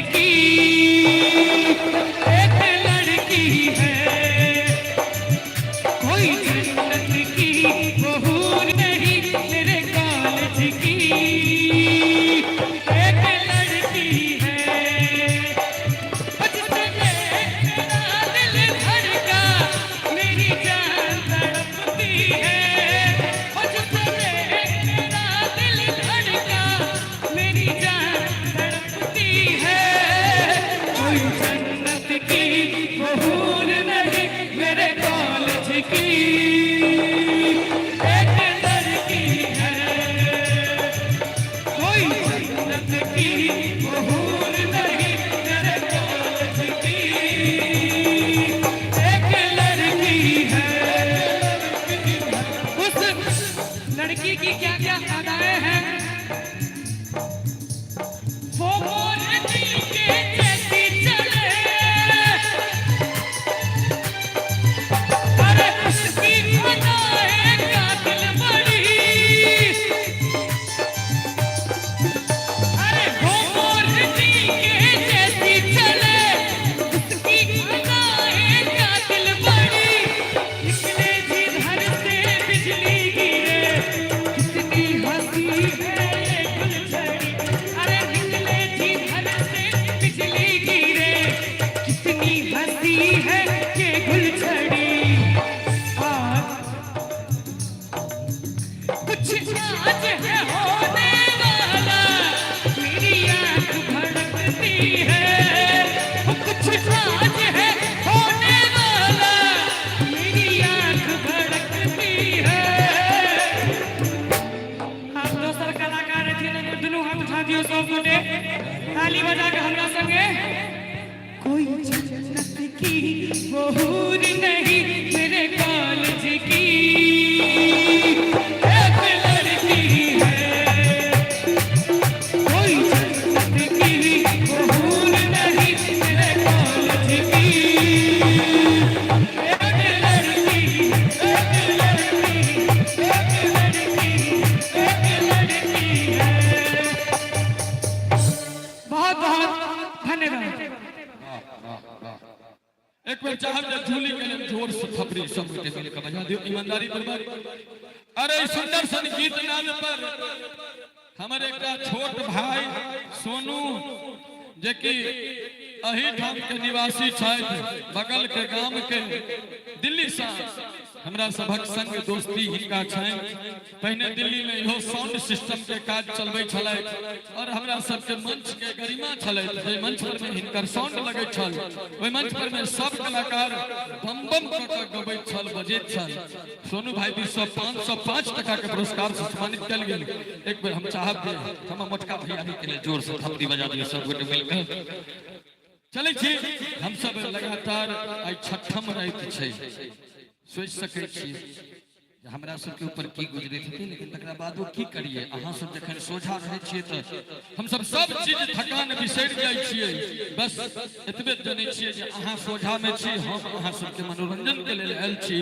की एक लड़की है। कोई जन्नत की वो हूर नहीं मेरे कॉलेज की एक लड़की है। जिसे देख मेरा दिल धड़का, मेरी जान तड़पती है। जिसे देख मेरा दिल धड़का, मेरी जान तड़पती है। कोई जन्नत की वो हूर नहीं मेरे कॉलेज की एक लड़की है। कोई जन्नत की वो हूर नहीं मेरे कॉलेज की एक लड़की है। उस लड़की की क्या क्या अदाएं हैं? वो मोरनी के जैसी चले, अरे उसकी अदाएं कातिल बड़ी। अरे वो मोरनी के जैसी चले, उसकी अदाएं कातिल बड़ी। निकले जिधर से बिजली गिरे, कितनी हसीं है ये गुलझड़ी। अरे निकले जिधर से बिजली गिरे, कितनी हसीं है ये गुलझड़ी। आज कुछ आज है होने वाला, मेरी आंख भड़कती है। कुछ आज है होने वाला, मेरी आंख भड़कती है। आप दोसर कलाकार थिन, दुनू हाथ उठा दियो सब गोटे, ताली बजा के हमरा संगे। कोई जन्नत की वो हूर नहीं मेरे कॉलेज की एक लड़की है। कोई जन्नत की वो हूर नहीं मेरे कॉलेज की एक लड़की, एक लड़की, एक लड़की, एक लड़की है। बहुत बहुत धन्यवाद। एक बेर चाहब जे झूली के लेल जोर से थपड़ी सब गोटे मिल के बजा दियो ईमानदारी पर। अरे ई सुंदर सन गीत नाद पर हमर एकटा छोट भाई सोनू, जे कि एही ठाम के निवासी छथि, बगल के गाम के, दिल्ली से हमरा सभक संग दोस्ती हिनका छनि। पहिने दिल्ली में इहो साउंड सिस्टम के काज चलबै छलै और हमरा सबके मंच के गरिमा छलै। जे मंच पर में हिनकर साउंड लगैत छल, ओहि मंच पर में सब कलाकार बम बम कऽ कऽ गबैत छल, बजैत छल। सोनू भाई दिस से 505 टका के पुरस्कार से सम्मानित कयल गेल। एक बेर हम चाहब जे हमर मोटका भैया के लिए जोर से थपड़ी बजा दियौ सब गोटे मिलकर। चलै छी हम सब लगातार। आइ छठम राति छै। सोचि सकै छी जे हमरा सबके ऊपर की गुजरैत हेतै, लेकिन तकरा बादो की करियै? अहाँ सब जखन सोझा रहै छियै तऽ हमसब सब चीज थकान बिसरि जाइ छियै। बस एतबे जनै छियै जे अहाँ सोझामे छी, हम अहाँ सबके मनोरंजन के लेल आयल छी।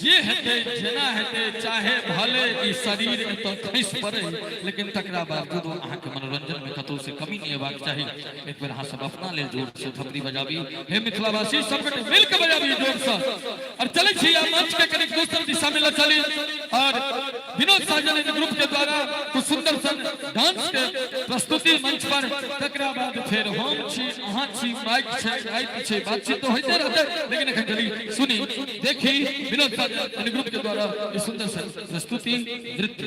जे हेतै, जेना हेतै, चाहे भले ई शरीर एतऽ खसि पड़ै, लेकिन तकरा बावजूदो अहाँके मनोरंजन में कतौ से कमी नहि अयबाक चाही। एक बेर अहाँ सब अपना लेल जोर से थपड़ी बजाबी। हे मिथिलावासी, सब गोटे मिल के बजाबी जोर से। और चलै छी आ मंच के कनिक दोसर दिशा में ल चली और विनोद साजन ग्रुप के द्वारा कुछ सुंदर सन डांस के प्रस्तुति मंच पर। तकरा बाद फेर हम छी, अहाँ छी, माइक छै, राति छै, बातचीत तो होइते रहतै, लेकिन एखन चली सुनी देखी विनोद साजन ग्रुप के द्वारा ई सुंदर सन प्रस्तुति नृत्य।